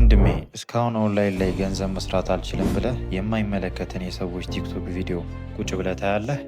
ወንድሜ፣ እስካሁን ኦንላይን ላይ ገንዘብ መስራት አልችልም ብለህ የማይመለከትን የሰዎች ቲክቶክ ቪዲዮ ቁጭ ብለህ ታያለህ?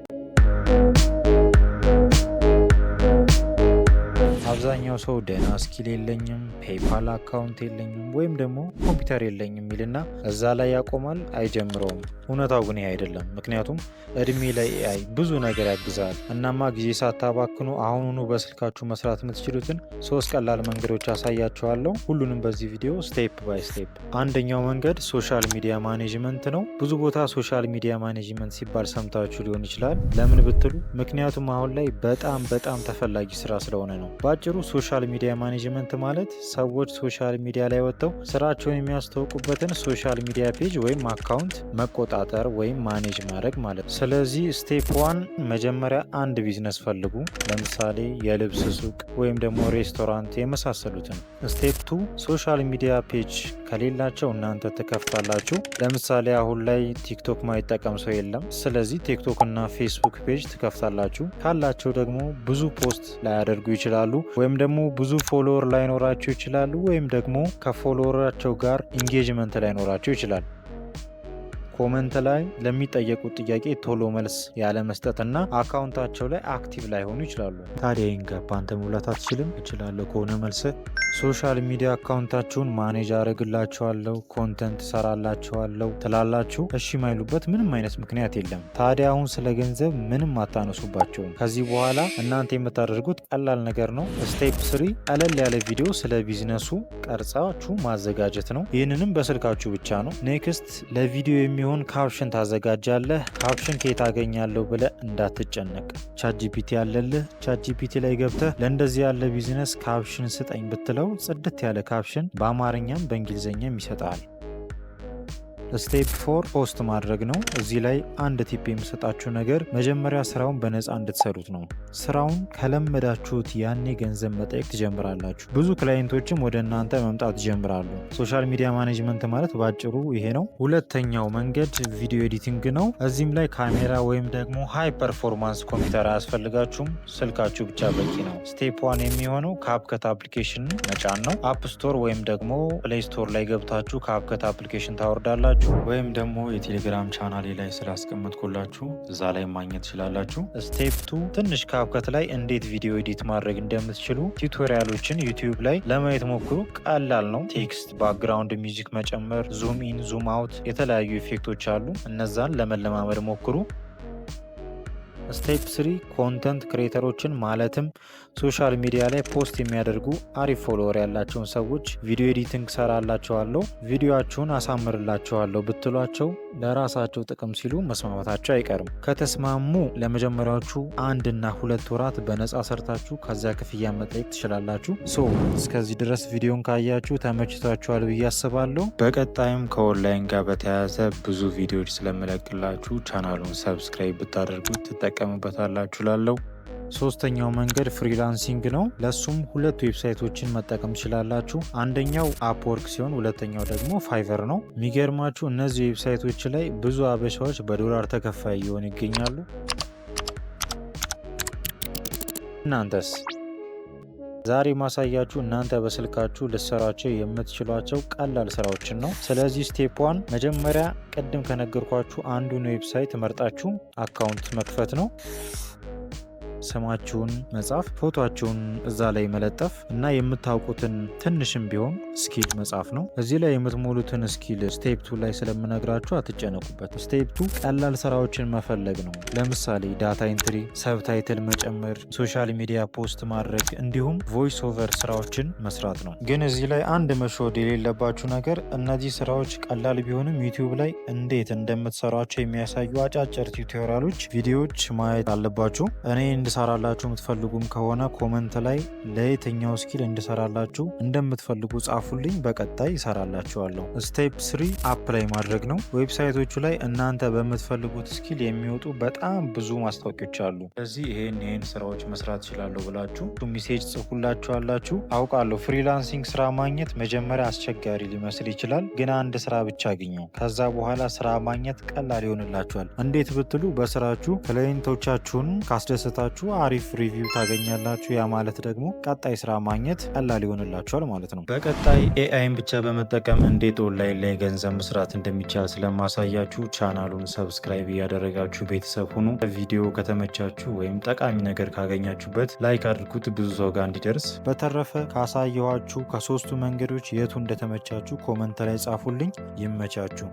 አብዛኛው ሰው ደህና skill የለኝም፣ PayPal account የለኝም ወይም ደግሞ ኮምፒውተር የለኝም የሚልና እዛ ላይ ያቆማል፣ አይጀምረውም። እውነታው ግን ይህ አይደለም። ምክንያቱም እድሜ ለ AI ብዙ ነገር ያግዛል። እናማ ጊዜ ሳታባክኑ አሁኑኑ በስልካችሁ መስራት የምትችሉትን ሶስት ቀላል መንገዶች አሳያችኋለሁ። ሁሉንም በዚህ ቪዲዮ step by step። አንደኛው መንገድ social media management ነው። ብዙ ቦታ social media management ሲባል ሰምታችሁ ሊሆን ይችላል። ለምን ብትሉ ምክንያቱም አሁን ላይ በጣም በጣም ተፈላጊ ስራ ስለሆነ ነው። በአጭሩ social media management ማለት ሰዎች social media ላይ ወጥተው ስራቸውን የሚያስተዋውቁበትን social media page ወይም account መቆጣጠር ወይም manage ማድረግ ማለት ነው። ስለዚህ step one፣ መጀመሪያ አንድ ቢዝነስ ፈልጉ። ለምሳሌ የልብስ ሱቅ ወይም ደግሞ ሬስቶራንት የመሳሰሉትን። Step two፣ social media page ከሌላቸው እናንተ ትከፍታላችሁ። ለምሳሌ አሁን ላይ ቲክቶክ ማይጠቀም ሰው የለም። ስለዚህ ቲክቶክ እና ፌስቡክ page ትከፍታላችሁ። ካላቸው ደግሞ ብዙ post ላያደርጉ ይችላሉ፣ ወይም ደግሞ ብዙ follower ላይኖራቸው ይችላሉ፣ ወይም ደግሞ ከ follower ኣቸው ጋር engagement ላይኖራቸው ይችላል። Comment ላይ ለሚጠየቁት ጥያቄ ቶሎ መልስ ያለመስጠትና account ኣቸው ላይ active ላይሆኑ ይችላሉ። ታዲያ ይህን gap አንተ መሙላት አትችልም? እችላለሁ ከሆነ መልስ social media account ኣችሁን manage አደርግላችኋለሁ፣ content ሰራላችኋለሁ ትላላችሁ። እሺ ማይሉበት ምንም አይነት ምክንያት የለም። ታዲያ አሁን ስለ ገንዘብ ምንም አታነሱባቸውም። ከዚህ በኋላ እናንተ የምታደርጉት ቀላል ነገር ነው። Step three፣ ቀለል ያለ ቪዲዮ ስለ ቢዝነሱ ቀርጻችሁ ማዘጋጀት ነው። ይህንንም በስልካችሁ ብቻ ነው። Next፣ ለቪዲዮ የሚሆን caption ታዘጋጃለህ። Caption ከየት አገኛለሁ ብለህ እንዳትጨነቅ። ChatGPT አለልህ። ChatGPT ላይ ገብተህ ለእንደዚህ ያለ business caption ስጠኝ ብትለው ጽድት ያለ caption በአማርኛም በእንግሊዝኛም ይሰጣል። Step four፣ post ማድረግ ነው። እዚህ ላይ አንድ tip የምሰጣችሁ ነገር መጀመሪያ ስራውን በነፃ እንድትሰሩት ነው። ስራውን ከለመዳችሁት ያኔ ገንዘብ መጠየቅ ትጀምራላችሁ። ብዙ client ኦችም ወደ እናንተ መምጣት ይጀምራሉ። Social media management ማለት በአጭሩ ይሄ ነው። ሁለተኛው መንገድ video editing ነው። እዚህም ላይ ካሜራ ወይም ደግሞ high performance ኮምፒውተር አያስፈልጋችሁም። ስልካችሁ ብቻ በቂ ነው። Step one የሚሆነው CapCut application መጫን ነው። App Store ወይም ደግሞ Play Store ላይ ገብታችሁ CapCut application ታወርዳላችሁ ወይም ደግሞ የቴሌግራም ቻናሌ ላይ ስላስቀመጥኩላችሁ እዛ ላይ ማግኘት ትችላላችሁ። Step two፣ ትንሽ CapCut ላይ እንዴት ቪዲዮ edit ማድረግ እንደምትችሉ tutorial ኦችን ዩቲዩብ ላይ ለማየት ሞክሩ። ቀላል ነው። Text፣ background music መጨመር፣ zoom in፣ zoom out፣ የተለያዩ effect ኦች አሉ። እነዛን ለመለማመድ ሞክሩ። Step three፣ content creator ኦችን ማለትም social media ላይ post የሚያደርጉ አሪፍ follower ያላቸውን ሰዎች video editing ሰራላችኋለሁ፣ ቪዲዮአችሁን አሳምርላችኋለሁ ብትሏቸው ለራሳቸው ጥቅም ሲሉ መስማማታቸው አይቀርም። ከተስማሙ ለመጀመሪያዎቹ 1 እና 2 ወራት በነፃ ሰርታችሁ ከዚያ ክፍያ መጠየቅ ትችላላችሁ። So እስከዚህ ድረስ ቪዲዮን ካያችሁ ተመችቷችኋል ብዬ አስባለሁ። በቀጣይም ከኦንላይን ጋር በተያያዘ ብዙ ቪዲዮዎች ስለምለቅላችሁ ቻናሉን subscribe ብታደርጉት ትጠቀሙበታላችሁ ላለው። ሶስተኛው መንገድ freelancing ነው። ለሱም ሁለት website ኦችን መጠቀም ትችላላችሁ። አንደኛው Upwork ሲሆን ሁለተኛው ደግሞ Fiverr ነው። የሚገርማችሁ እነዚህ website ኦች ላይ ብዙ አበሻዎች በዶላር ተከፋይ እየሆኑ ይገኛሉ። እናንተስ? ዛሬ ማሳያችሁ እናንተ በስልካችሁ ልትሰሯቸው የምትችሏቸው ቀላል ስራዎችን ነው። ስለዚህ step one፣ መጀመሪያ ቅድም ከነገርኳችሁ አንዱን website መርጣችሁ account መክፈት ነው። ስማችሁን መጻፍ፣ ፎቶአችሁን እዛ ላይ መለጠፍ እና የምታውቁትን ትንሽም ቢሆን skill መጻፍ ነው። እዚህ ላይ የምትሞሉትን skill step two ላይ ስለምነግራችሁ አትጨነቁበት። Step two ቀላል ስራዎችን መፈለግ ነው። ለምሳሌ data entry፣ subtitle መጨመር፣ social media post ማድረግ እንዲሁም voice over ስራዎችን መስራት ነው። ግን እዚህ ላይ አንድ መሸወድ የሌለባችሁ ነገር እነዚህ ስራዎች ቀላል ቢሆንም ዩቲዩብ ላይ እንዴት እንደምትሰሯቸው የሚያሳዩ አጫጭር tutorial ኦች፣ ቪዲዮዎች ማየት አለባችሁ። እኔ እንድሰራላችሁ የምትፈልጉም ከሆነ comment ላይ ለየትኛው skill እንድሰራላችሁ እንደምትፈልጉ ጻፉልኝ። በቀጣይ እሰራላችኋለሁ። Step three፣ apply ማድረግ ነው። Website ኦቹ ላይ እናንተ በምትፈልጉት skill የሚወጡ በጣም ብዙ ማስታወቂያዎች አሉ። ስለዚህ ይሄን ይሄን ስራዎች መስራት እችላለሁ ብላችሁ message ጽፉላችኋላችሁ። አውቃለሁ freelancing ስራ ማግኘት መጀመሪያ አስቸጋሪ ሊመስል ይችላል፣ ግን አንድ ስራ ብቻ አግኙ። ከዛ በኋላ ስራ ማግኘት ቀላል ይሆንላችኋል። እንዴት ብትሉ በስራችሁ client ኦቻችሁን ካስደሰታችሁ አሪፍ review ታገኛላችሁ። ያ ማለት ደግሞ ቀጣይ ስራ ማግኘት ቀላል ይሆንላችኋል ማለት ነው። በቀጣይ በቀጣይ AI ን ብቻ በመጠቀም እንዴት ኦንላይን ላይ ገንዘብ መስራት እንደሚቻል ስለማሳያችሁ ቻናሉን subscribe እያደረጋችሁ ቤተሰብ ሁኑ። ቪዲዮ ከተመቻችሁ ወይም ጠቃሚ ነገር ካገኛችሁበት like አድርጉት፣ ብዙ ሰው ጋር እንዲደርስ። በተረፈ ካሳየኋችሁ ከሶስቱ መንገዶች የቱ እንደተመቻችሁ comment ላይ ጻፉልኝ። ይመቻችሁ።